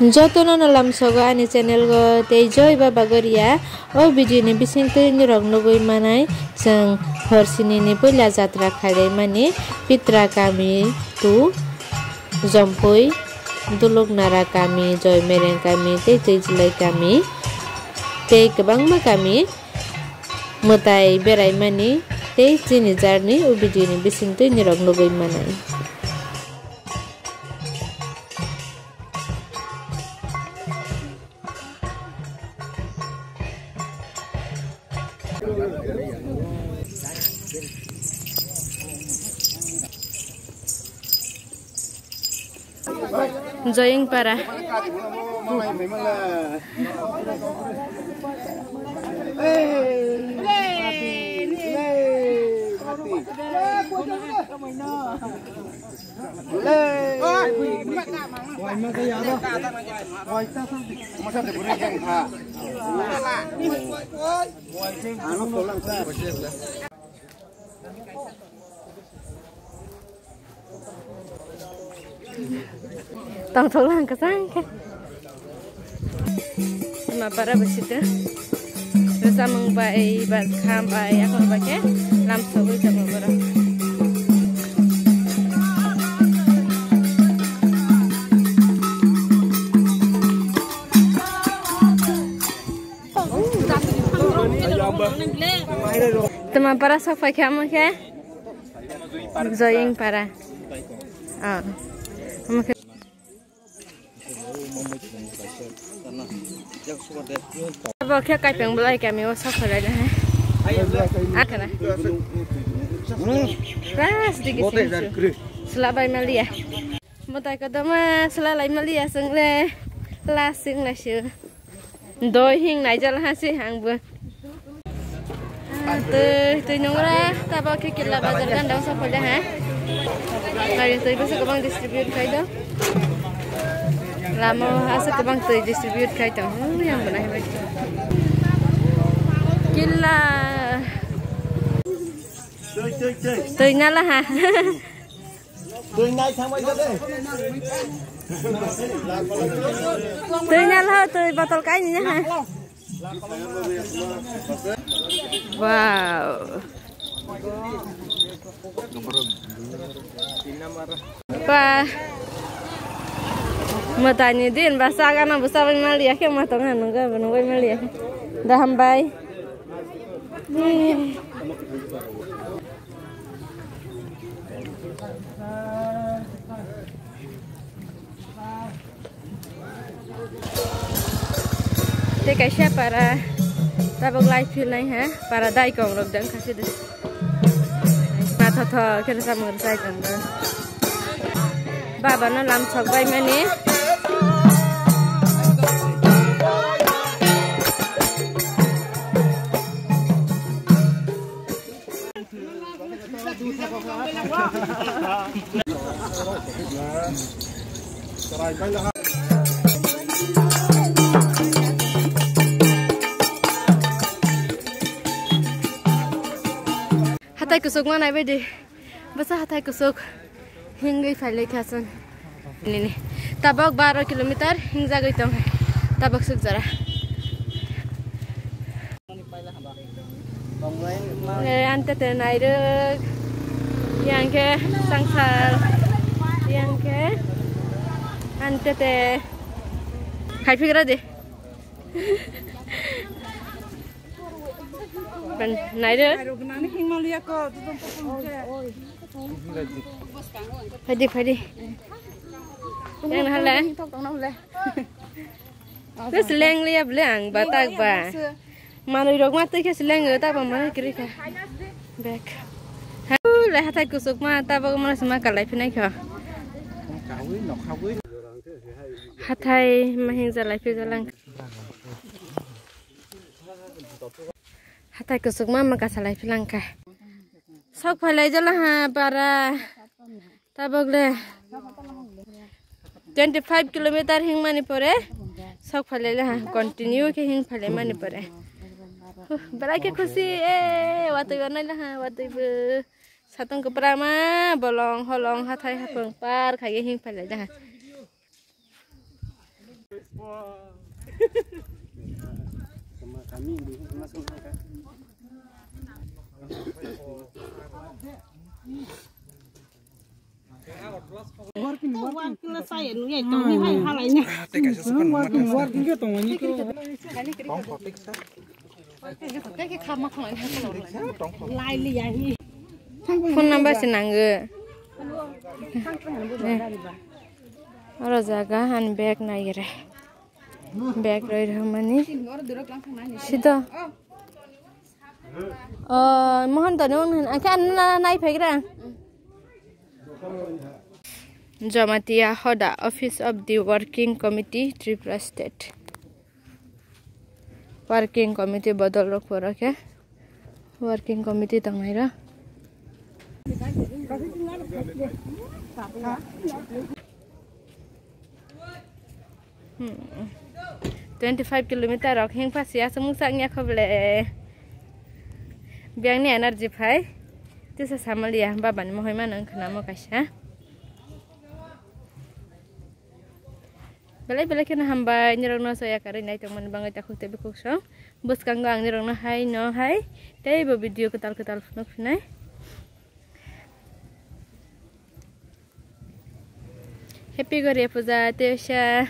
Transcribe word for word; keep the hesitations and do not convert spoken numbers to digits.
Jotono no lamsogo ani channel go tei Joy Baba Goria. O video ni bisingtwi norok nugwi manai, chwng horsini ni puila jatra khailai mani Pitra kami tu Jompui, Duluknara kami, Joymereng kami tei Twijlai kami tei kwbangma kami mwtai berai mani tei chini journey o video ni bisingtwi norok nugwi manai. Joying para. Tongthok lang kwchang khe. Ma para bwswk khe. Samung bai, ba kham bai, akhor bai khe lam sogwi tongo borok. Tama para sok phai khe amo khe Joying para. Ah. Amo khe. Abo khe Kaipeng Belai kami o sok phai lai hai. Akhana. Ras digi sing su. Sela bai maliya. Mwtai kodoma sela lai maliya chwng le. Last sing lai su. Doi hing naijal ha se ang bo. Ah, twi, twi nungra, tabok khe Killa Bazar ganda o sok phai de ha. Gari twi bwswk kwbang distribute khai do. Lama o ha se kwbang twi distribute khai tong. Hmm, yang bo nai bai. Killa. Twi nala ha. Twi nal ho, twi botol kai ni ha. Wow. Ba. Mwtai ni din ba sagana bo sabai maliya khe ma tong ha nungga bo nungbai maliya. Da hambai. Tei kaisa para tabok lai philnai ha, para dai kong rok dang kha sidi. Matha tho khe samung sai tong do. Baba no lam sok bai mani. Hatai kusuk ma nai bai di. Bwsa hatai kusuk hingwi phai lai kha chwng. Nini. Tabok baro kilometer hingjagwi tong. Tabok suk jora. Eh, antete nairok. Yang khe sangsar. Yang khe antete. Hai phigra de. Nairok. Phaidi, phaidi. Yang hale. Terus leng liya bole ang batak ba. Manui rok ma twi khe se lengo, ta ba manui kwrwi kha. Bek. Ha, le hathai kusuk ma, ta ba ma se ma kalai phinai kho. Hathai ma hing jalai phi jalang. Hathai kusuk ma ma kasalai philang kha. Sok phailai jala ha para. Tabok le twenty five kilometer hingmani pore sok phailai le ha, continue khe hing phailai mani pore. Huh, belai khe khusi, eh, watwi bo nai le ha, watwi bo. Satung kwpra ma bolong holong hathai haphung par khai hing phailai le ha. Phone number se nango. Oro jaga ani bag nai gere. Bag roi rwmani. Sido. Oh, mohon to nung hin. Angke an na nai phegra. Jamatia Hoda, Office of the Working Committee, Tripura State. Working Committee bodol rok pura khe. Working Committee tongnai ra. Hmm. Twenty five kilometer rok hengpha siya sumung sak nya khoble. Biang ni energy phai. Tisa samalia baba ni mohoi mano wngkha namo kaisa. Belai belai kheno hambai nirokno soya karwi nai tongmani bagwi takhuk tei bukhuk song. Bwskango ang nirokno hai no hai teibo video kwtal kwtal phunuk phinai. Happy Goria Puja, Teosa.